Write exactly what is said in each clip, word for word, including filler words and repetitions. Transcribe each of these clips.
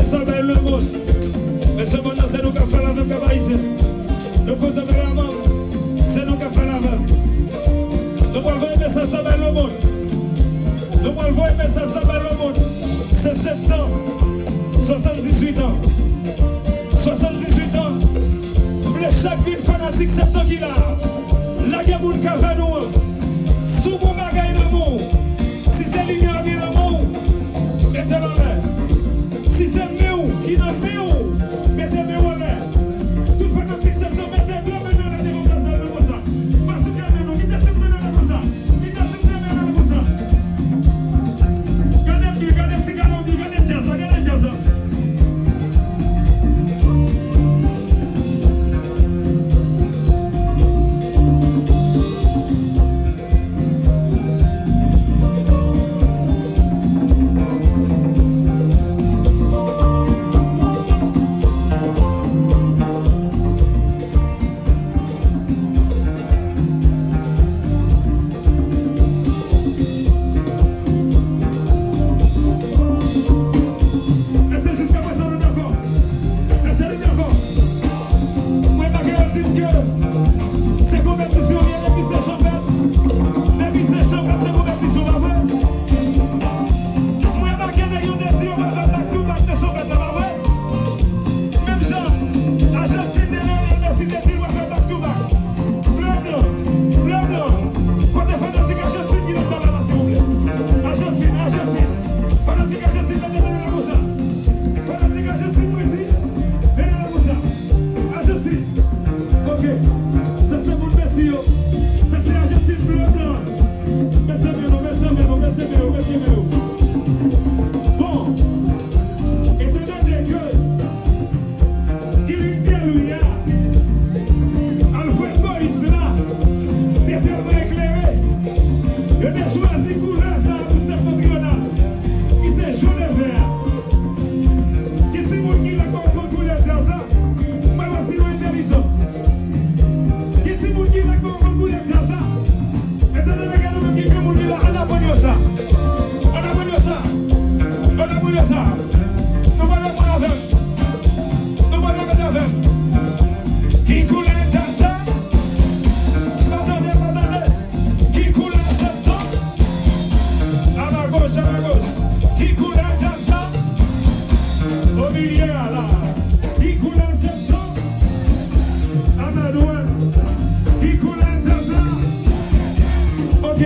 Sa bay lemonn. Mesye, bann nan se nou k ap fè l avè m, Kap Ayisyen. Nou kontan, men la, manm, se nou k ap fè l avè m. Nou pral voye mesaj sa bay lemonn. Nou pral voye mesaj sa bay lemonn. Se Septan, swasanndizuit an. Swasanndizuit an. M vle chak grenn fanatik Septan ki la a, lage moun k avè nou an. Si w gen yon bagay nan men w, si se limyè w gen nan men w, mete l anlè. Si se men w ki nan men w, mete men w anlè. Tout fanatik Septan, mete gwo men nou anlè devan plas la, nou konsa. Pa souke men nou, kite tout men nou anlè konsa. Kite tout men nou anlè konsa. Gade byen, gade ti galon byen, gade djaz la, gade djaz la. Èske jiskaprezan nou dakò? Èske nou dakò? Mwen pa gen yon di m ke se konpetisyon li ye, depi se chanpèt. Depi se chanpèt, se konpetisyon, pa vre? Mwen pa gen nèg yo te di yo pral fè back to back nan chanpèt la, pa vre? Menm jan Ajantin te rele Messi, te di l pral fè back to back. Ble blan, ble blan. Kote fanatik Ajantin ki nan sal la, silvouplè? Ajantin, Ajantin. Fanatik Ajantin, mete men nou la konsa. Fanatik Ajantin, mwen di, men nou la konsa. Ajantin. Ok. Sa se moun Messi yo. Sa se Ajantin ble blan. Bese men nou, bese men nou, bese men nou, bese men nou. Bon. Etan done ke Ilick Pierre-Louis a, Alfred Moïse la, te tèlman eklere, yo te chwazi koulè sa a pou Septentrional, ki se jòn e vè a. Ki timoun ki la k pa konn koulè djaz la? Mwen wè si nou entèlijan. Gen timoun ki la k pa konn koulè djaz la. Etan done gen nou menm ki granmoun ki la, ann aprann yo sa. Ann aprann yo sa. Ann aprann yo sa. Nou pral aprann avè m. Nou pral repete avè m. Ki koulè djaz sa? Pa tande, pa tande. Ki koulè Septan? Abagoch, abagoch. Ki koulè djaz sa? Omilyè a la. Ki koulè Septan? Amadwèt. Ki koulè djaz sa? Ok.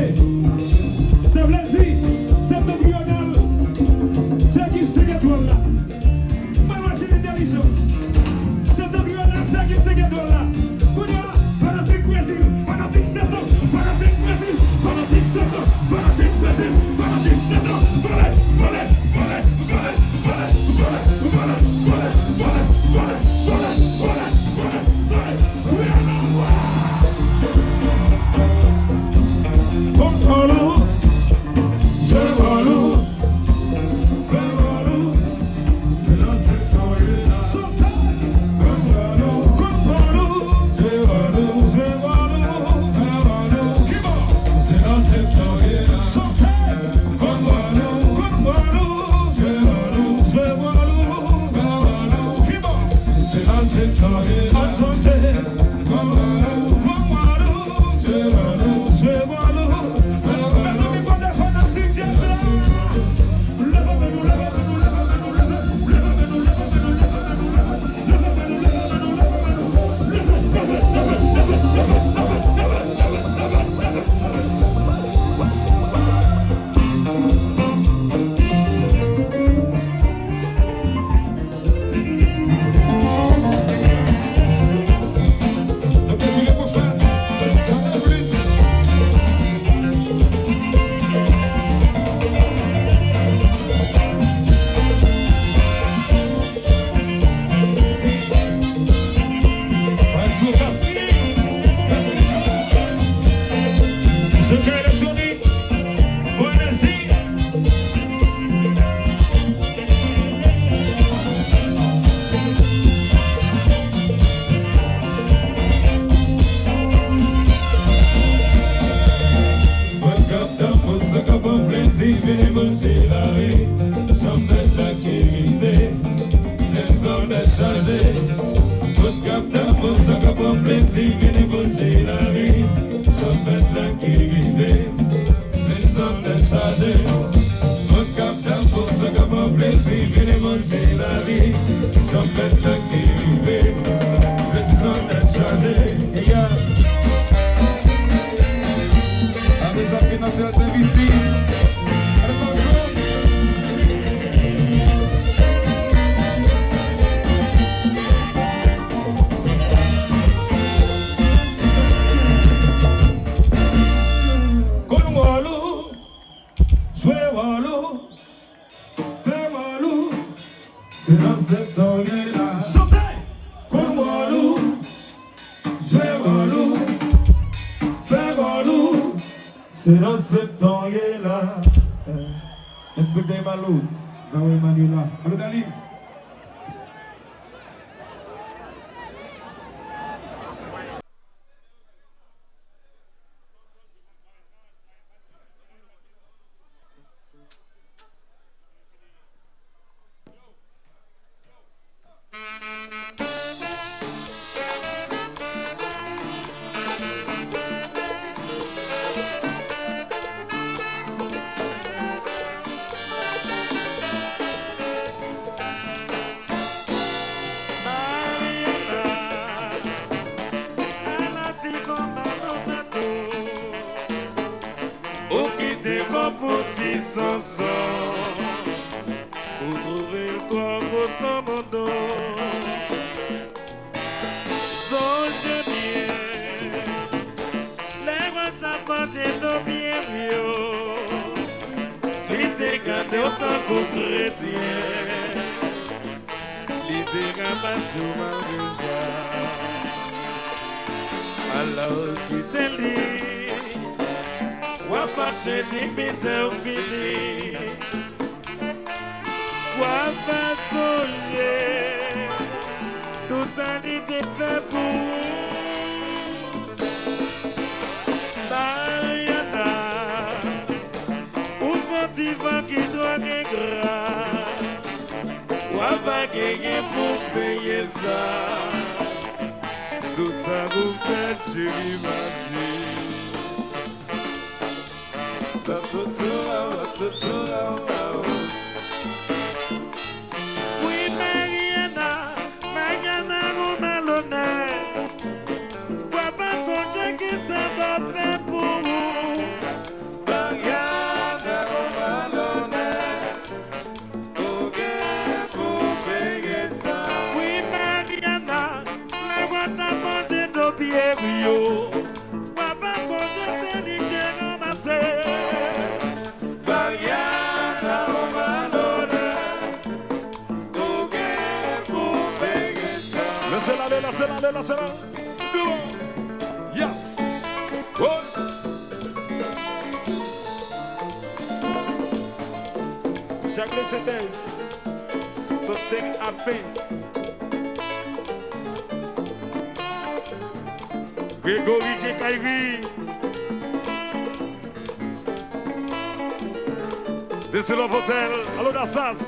Sa vle di, Septentrional, se ekip senk etwal la. Mwen wè si l entèlijan. Septentrional, se ekip senk etwal la. Kounye a, fanatik Brezil, fanatik Septan, fanatik Brezil, fanatik Septan, fanatik Brezil, fanatik Septan. Vole, vole, vole, vole, vole. Kontwòl ou, jwe wòl ou. Chaje, tout k ap tann pou sa k ap pran plezi, vini Bondye lavi, sa fèt la ki rive. Mezon tèt chaje, tout k ap tann pou sa k ap pran plezi, vini Bondye lavi, sa fèt la ki rive. Mezon tèt chaje, yeah. Avè sa finansè se vizit. Gade fason. Konn wòl ou, jwe wòl ou, fè wòl ou. Se nan septan w ye la. Chante! Konn wòl ou, jwe wòl ou, fè wòl ou. Se nan septan w ye la. Eh, enspektè Emalo, Raoul Emmanuela. Alo, Dali. Mariana, ala ti konba konba tou. Ou kite kò pou ti sonson. Ou twouve l kò pou son moto. Sonje byen, lè w t ap manje do pye w yo, li te gade w tankou kretyen. Li te ka pase w malgre sa. Alò kite li, w ap mache di mizè w fini. W ap fè sonje tout sa li te fè pou ou. Mariana, ou santi van ki twò gen gra. W ap pa genyen pou peye sa. Tout sa pou fè cheri mati. Sa soti w la, sa soti w la, w la, w. Wi, Mariana, Mariana, ou malonèt. W ap pa sonje ki sa m ap fè pou ou. Mariana, ou malonèt. Ou gen pou peye sa. Wi, Mariana, lè w t ap manje do pye w yo, w ap pa sonje se li k te ranmase. Mariana, ou malonèt. Ou gen pou peye sa. Lese l ale, lese l ale, lese l ale. Douvan. Yes. Woy. Jacques Sentèz, Something Happen. Grégory Kekayri. Desi Love Hotel, alo Dasas.